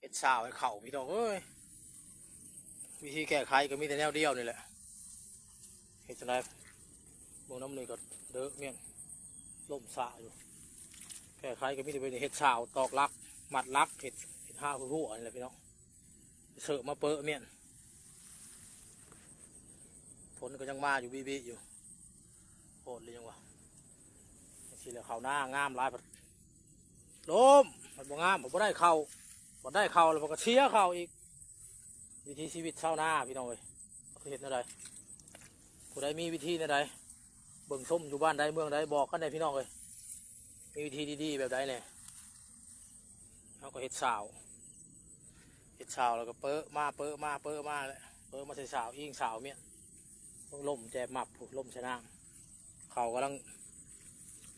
ເຮັດຊາວໃຫ້ເຂົ້າພີ່ນ້ອງເອີຍ. ວິທີແກ້ໄຂກໍມີແຕ່ແນວດຽວນີ້ແຫຼະ. ເຮັດຈັ່ງໃດ? ເບິ່ງນຳນີ້ກໍເດີະແມ່ນລົ້ມຊະຢູ່. ແກ້ໄຂກໍມີແຕ່ແບບນີ້ ເຮັດຊາວຕອກຫຼັກ ມັດຫຼັກ ເຮັດ ເຮັດຮາວຮົ້ວໆນີ້ແຫຼະພີ່ນ້ອງ. ເສີມມາເປີະແມ່ນ ຝົນກໍຍັງມາຢູ່ບີໆຢູ່. ໂພດເລີຍຫຍັງວະ ຈັ່ງຊີ້ແຫຼະ ເຂົ້ານາງາມຫຼາຍ ພັດລົ້ມ ພັດບໍ່ງາມ ພັດບໍ່ໄດ້ເຂົ້າ ບັດໄດ້ເຂົ້າແລ້ວມັນກໍເສຍເຂົ້າອີກ. ວິຖີຊີວິດຊາວນາພີ່ນ້ອງເອີຍ ເຮົາຊິເຮັດແນວໃດ? ຜູ້ໃດມີວິທີແນວໃດ ເບິ່ງຊົມຢູ່ບ້ານໃດເມືອງໃດ ບອກກັນແດ່ພີ່ນ້ອງເອີຍ. ມີວິທີດີໆແບບໃດແດ່? ເຮົາກໍເຮັດຊາວ ເຮັດຊາວແລ້ວກໍເປີະມາ ເປີະມາ ເປີະມາແຫຼະ ເປີະມາໃສ່ຊາວ ອີງຊາວແມ່ນ ລົມແຈບມັບພຸ້ນ ລົມໃສ່ນ້ຳ. ເຂົ້າກຳລັງ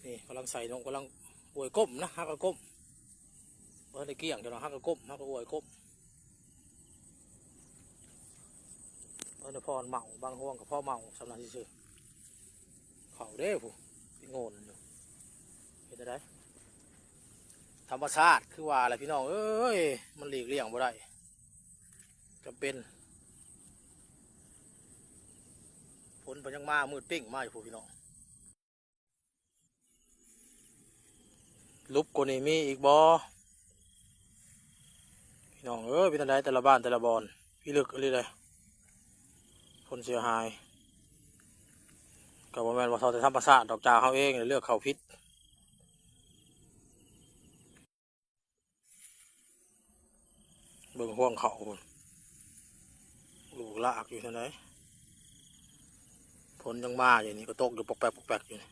ນີ້ກຳລັງໃສ່ລົງ ກຳລັງອວຍກົ້ມນະ ຫາກໍກົ້ມ ບໍ່ທັນໄດ້ກ້ຽງເທື່ອ ຫາກໍກົ້ມ ຫາກໍອວຍກົ້ມ. ເອີ ພໍເໝົາ ບາງຫ່ວງກໍພໍເໝົາສ່ຳນັ້ນຊື່ໆ. ເຂົ້າເດ້ຜູ້ ຕິໂງ່ນຢູ່ ເຮັດແນວໃດ? ທຳມະຊາດຄືວ່າແຫຼະພີ່ນ້ອງເອີຍ ມັນຫຼີກລ່ຽງບໍ່ໄດ້ ຈຳເປັນ. ຝົນເພິ່ນຍັງມາ ມືດປິ້ງມາຢູ່ພຸ້ນພີ່ນ້ອງ. ຫຼຸບກວ່ານີ້ມີອີກບໍ່ ພີ່ນ້ອງເອີຍ? ເປັນຈັ່ງໃດແຕ່ລະບ້ານແຕ່ລະບ່ອນ ພິລຶກອີ່ຫຼີເດ້ ຜົນເສຍຫາຍ. ກໍບໍ່ແມ່ນວ່າເທົ່າແຕ່ທຳມະຊາດດອກ ຈາກເຮົາເອງເລືອກເຂົ້າຜິດ. ເບິ່ງຮວງເຂົ້າພຸ້ນ ລູກລາກຢູ່ຊັ້ນໃດ. ຝົນຍັງມາຢູ່ນີ້ ກໍຕົກຢູ່ປອກແປກ ປອກແປກຢູ່ນີ້.